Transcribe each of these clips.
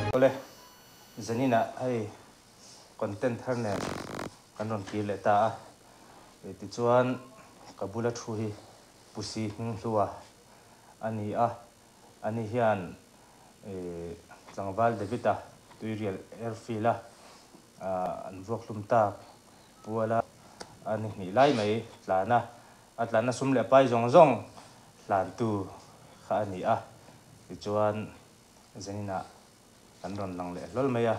Awle, zaninah hei content thar nen kan rawn kir leh ta a, tichuan ka bula thu hi Pusi Hminghlua a ni a, ani hian tlangval David-a Tuirial Airfield-a an vuak hlum tak puala a ni hnih lai mai tlan a, a tlanna sum leh pai zawng zawng hlantu kha a ni a, tichuan zaninah kan rawn lang leh hlawl mai a,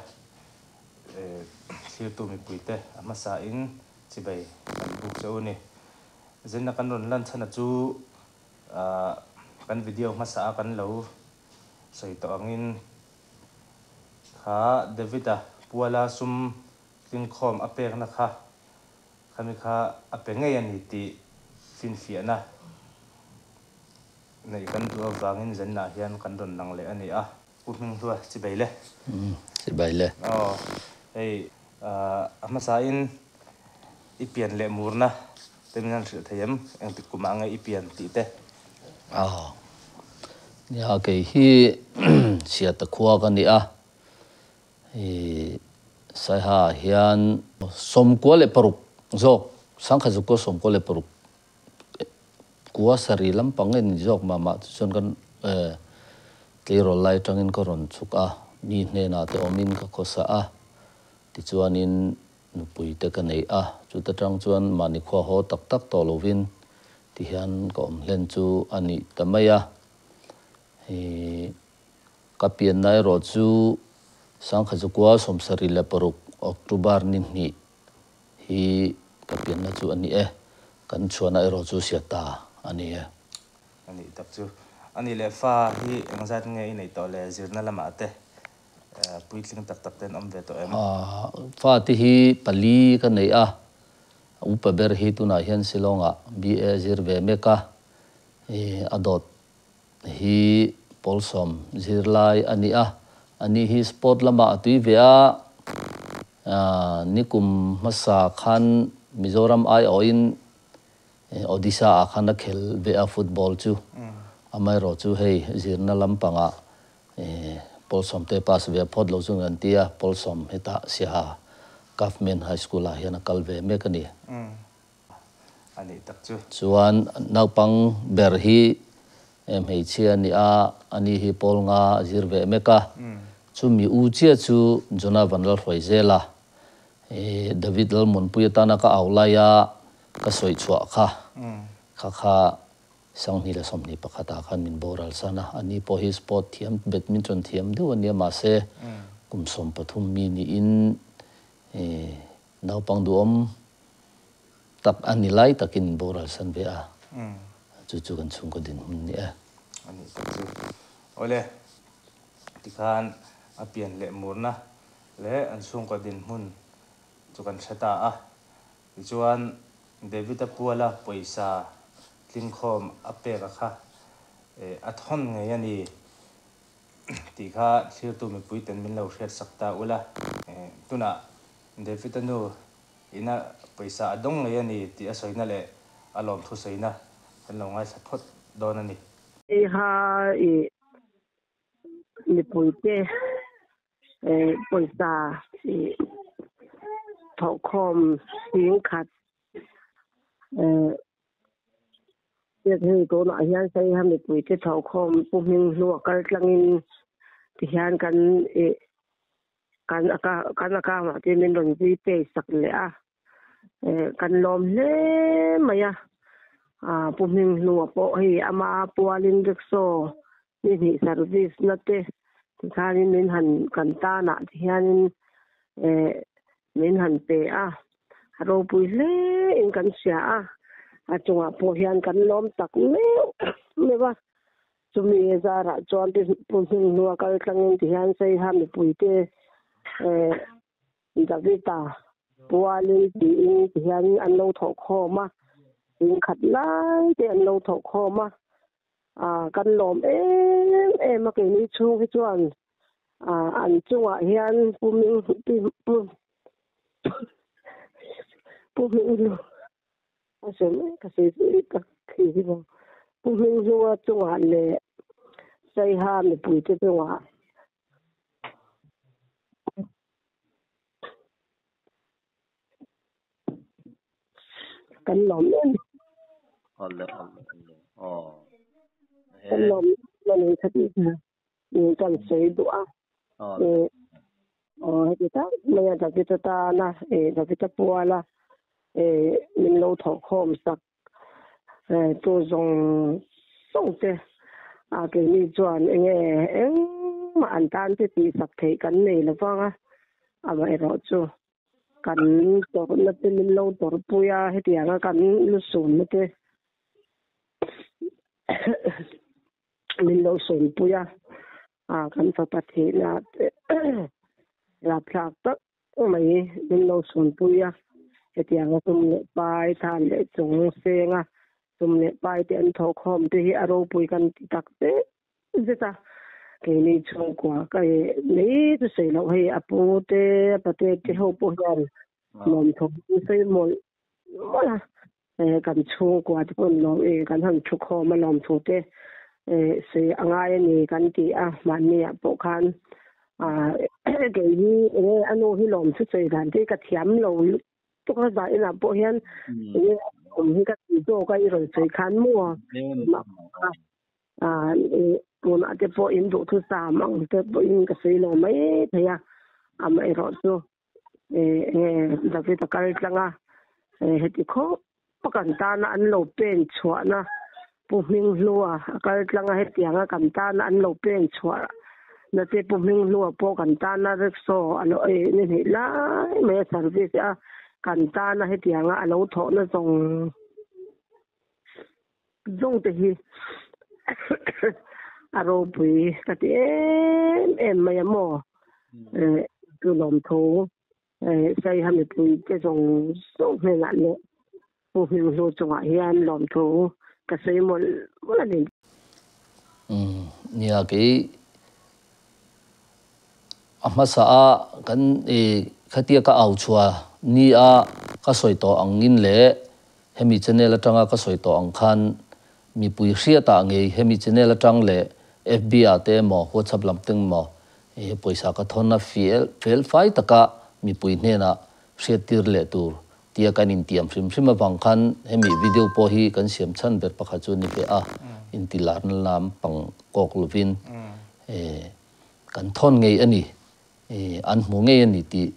thlirtu mipuite a hmasain chibai kan buk che u ni. Zaninah kan rawn lan chhan a chu kan video hmasa a kan lo sawi tawh angin kha David-a puala sum tlingkhawm a pekna kha khami kha a pe ngei a ni tih finfiahna neih kan duh avangin Zenna hian kan rawn lang leh a ni a. Pu Hminghlua, Chibai le. Chibai le. Aw, hei a hmasain i pian leh murna te min han hrilh thei em? Engtik kumah nge i pian tih te? Aw, nia kei hi Siata khua ka ni a, I Saiha ah hian 96 zawk, Sangkhat zakua 96 kua sarih lampang nge ni zawk mah mah chu chuan kan tleirawl lai atangin ka rawn chhuk a, mi hnenah te awmin ka khawsa a, tichuanin nupui te ka nei a, chuta tang chuan mahni khua haw tak tak tawh lovin tihian ka awm hlen chu a nih ta mai a. I Ka pianna erawh chu 1976 October ni hnih hi ka pianna chu a ni e. Kan chhuahna erawh chu Siata a ni e. A nih tak chu. A nih leh fa hi engzat nge i neih tawh le zirna lamah te puitling tak tak te an awm ve tawh em? Fa te hi pali ka nei a, upa ber hi tunah hian Shillong-ah BA a zir ve mek a, a dawt hi Pawlsawm zirlai a ni a, ani hi sport lamah a tui ve a, nikum hmasa khan Mizoram aiawhin Odisha ah khan a khel ve a football chu, amaherawh chu hei zirna lampangah Pawlsawm te pass ve phawt lo chu an ti a, Pawlsawm hetah Siaha Government High School ah hian a kal ve mek a ni. A nih tak chu. Chuan naupang ber hi hmeichhia a ni a, ani hi pawl nga a zir ve mek a. Chumi u chiah chu Jonah van Lalhruai zel a, David Lalmuanpui atana ka au laia ka sawi chhuah kha, kha kha 2021 ah khan min boral san a. Ani pawh hi sport thiam, badminton thiam deuh a nia mahse kum 13 mi niin naupang duhawm Tak a ni lai takin boral san ve a, chu chu kan chhungkaw dinhmun ni e. A nih tak chu. Awle, tikhan a pian leh murna leh an chhungkaw dinhmun chu kan hre ta a. Tichuan, David-a puala pawisa tlingkhawm a pek a kha a thawn ngei a ni tih kha thlirtu mipuiten min lo hriatsak ta ula. Tunah David-a nu Ina pawisa a dawng ngei a ni tih a sawina leh a lawmthu sawina kan lo ngaithla phawt dawn a ni. Heiha i mipuite pawisa i thawhkhawm singkhat hei tunah hian Saiha mipuite thawhkhawm Pu Hminghlua kal tlangin tihian kan i Kan kan account ah te min rawn zui pay sak leh a, kan lawm hle mai a, Pu Hminghlua pawh hei ama pualin rickshaw ni hnih service na te tikhanin min han kan tanah te hianin min han pe a, a ropui hle in kan hria a, a chungah pawh hian kan lawm tak meuh meuh a. Chumi zarah chuan pi Pu Hminghnua kal tlangin ti hian Saiha mipuite eh Davida pualin tiin ti hian an lo thawh khawm a, in khat lai te an lo thawh khawm a, ah kan lawm em em a keini chhung hi chuan ah an chungah hian Pu Hming pi Pu Pu Hminghlua A sawi mai ka sawi zui tak khi hi maw. Pu Hminghlua chungah leh Saiha mipuite chungah Kan lawm em. Awle awle awle aw. Kan lawm em a ni khati kha kan sawi duh a. Aw heti tak mai a David atana David a puala min lo thawhkhawm sak tu zawng zawng te a keini chuan enge engmah an tan te tihsak theih kan nei lo vang a, amaherawh chu kan tawrhna te min lo tawrhpui a, hetianga kan lusunna te min lo sawnpui a, kan fapa thihna te rapthlak tak mai min lo sawnpui a, hetianga sum leh pai than leh chung senga sum leh pai te an thawhkhawm te hi a ropui kan ti tak zet zet a, keini chhungkua ka eh mai chu sawi loh hei a pu te a pate te ho pawh hian lawmthaw an sawi mawlh mawlh a, eh kan chhungkua te pawh lawm eh kan han thu khawm a lawmthu te eh sawi a ngai a ni kan ti a, mahni ah pawh khan ah kei hi enge a nu hi lawmthu sawi dan te hi ka thiam lo tuk a zah inah pawh hian enge a awm hi ka ti zawk a i rawn sawi khan maw Tunah te pawh in duhthusam ang te pawhin ka sawi lo mai thei a, amaherawh chu enge David a kal tlang a, heti khawp a kan tana an lo pen chhuahna Pu Hminghlua a kal tlang a, hetianga kan tana an lo pen chhuahna te Pu Hminghlua pawh kan tana rickshaw a lo ni hnih lai mai a service a, kan tana hetianga a lo thawhna zawng Zawng te hi a ropui ka ti em em mai a maw? Chu lawmthu Saiha mipui te zawng zawng hnenah leh Pu Hminghlu chungah hian lawmthu ka sawi mawlh mawlh a ni. Umm nia kei a hmasa a kan khatia ka au chhuah ni a ka sawi tawh angin leh Hemi channel atanga ka sawi tawh ang khan mipui hriatah ngei hemi channel atang leh FB ah te emaw WhatsApp lam te emaw pawisa ka thawn a fel fel fai taka mipui hnenah hriattir leh tur tia kan intiam hrim hrim avang khan hemi video pawh hi kan siam chhan ber pakhat chu a ni ve a, intilarna lam pang kawk lovin kan thawn ngei a ni. An hmu ngei a ni tih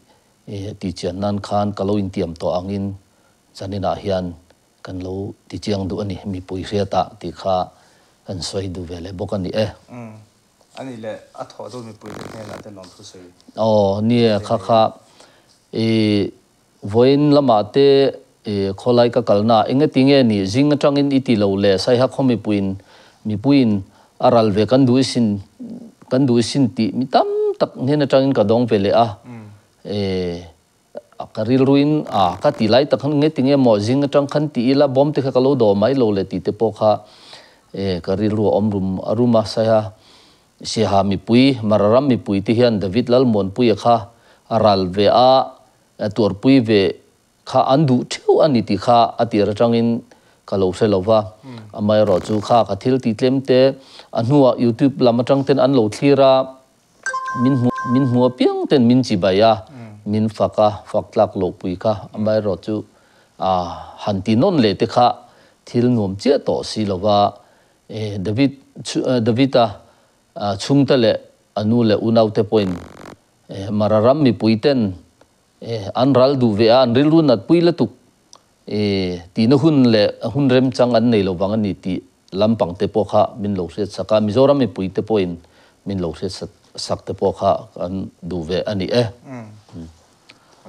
tih chian nan khan ka lo intiam tawh angin zaninah hian kan lo ti chiang duh a ni, mipui hriatah tih kha kan sawi duh ve leh bawk a ni e. Umm, a nih leh a thawh chu mipuite hnenah te lawmthu sawi. Aw, nia kha kha i vawiin lamah te i khawlai ka kalna engati nge ni zing atangin i ti lo le Saiha khaw mipuiin mipuiin a ral ve kan duh sin kan duh sin tih mi tam tak hnen atangin ka dawng ve leh a e ka rilruin a ka ti lai tak khan engati nge maw zing atang khan ti ila bawm te kha ka lo dawh mai lo le tih te pawh kha e ka rilru a awm rum a rum a Saiha Siaha mipui, Mara ram mipui te hian David Lalmuanpuia kha a ral ve a, tuarpui ve kha an duh theuh a ni tih kha a tir atangin ka lo hre lo va. Amaherawhchu kha ka thil tih tlem te a hnuah YouTube lam atang ten an lo thlir a, min hmu min hmu apiang ten min chibai a, min fak a, fak tlak loh pui kha. Amaherawhchu han ti nawn leh te kha thil nuam chiah tawh si lo va, David David-a chhungte leh a nu leh unaute pawhin Mara ram mipuiten an ral duh ve a, an rilru natpui lutuk tihna hun leh hun remchang an nei lo vang a ni tih lampang te pawh kha min lo hriatsak a, Mizoram mipuite pawhin min lo hriatsak te pawh kha kan duh ve a ni e.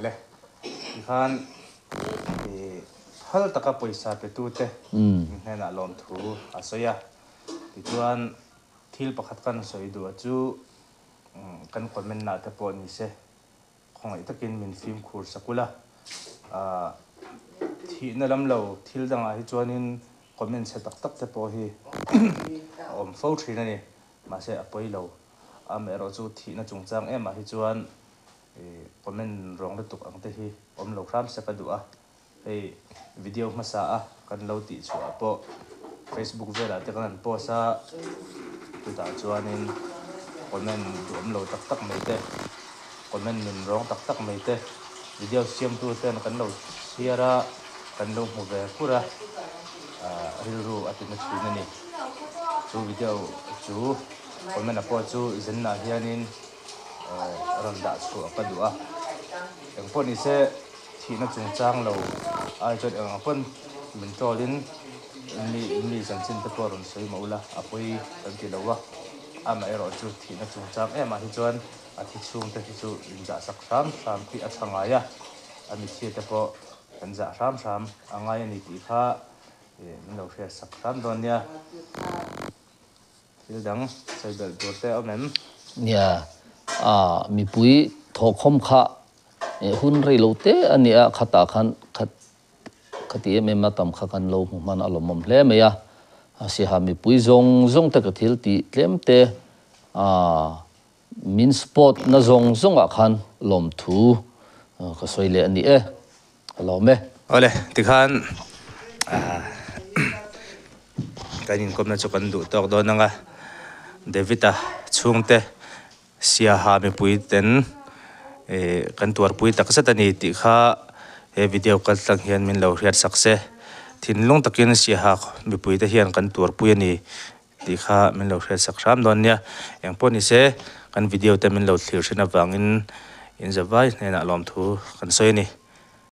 Le, tikhan phal taka pawisa petute hnenah lawmthu a sawi a. Tichuan thil pakhat kan sawi duh a chu kan comment nah te pawh ni se khawngaih takin min fimkhur sak ula. Thihna lam lo thil dangah hi chuanin comment chhe tak tak te pawh hi a awm fo thin a ni. Mahse a pawi lo. Amaherawh chu thihna chungchang emah hi chuan Comment rawng lutuk ang te hi awm lo hram se ka duh a, hei video hmasa a kan lo tih chhuah pawh Facebook velah te kan han post a, chutah chuanin comment duhawm lo tak tak mai te, comment nun rawng tak tak mai te video siamtu ten kan lo chhiar a. kan lo hmu ve kur a, rilru a tina thin a ni. Chu video chu comment ah pawh chu zenna hianin rawn dah chhuah ka duh a, engpawh nise thihna chungchang lo ai chuan eng ang pawn min troll in mi mi chanchin te pawh rawn sawi mah ula a pawi kan ti lo a, amaherawh chu thihna chungchang em ah hi chuan a thi chhungte hi chu inzah sak hram hram khi a tha ngai a, a mithiate te pawh kan zah hram hram a ngai a ni tih kha min lo hriat sak hram dawn nia. Thil dang sawi belh tur te a awm em? Nia, a mipui thawhkhawm kha hun rei lo te a nia, khatah khan khat khati em em a tam kha kan lo hmu hman a lawmawm hle mai a, a siaha mipui zawng zawng te ka thil tih tlem te a min support na zawng zawng ah khan lawmthu ka sawi leh a ni e, ka lawm e. Awle, tikhan Kan inkawmna chu kan duh tawk dawn ang a, David-a chhungte Siaha mipui ten ih kan tuarpui tak zet a ni tih kha he video kal tlang hian min lo hriat sak se. Thinlung takin Siaha mipui te hian kan tuarpui a ni tih kha min lo hriat sak hram dawn nia. Engpawh ni se kan video te min lo thlir thin avangin in zavai hnenah lawmthu kan sawi a ni.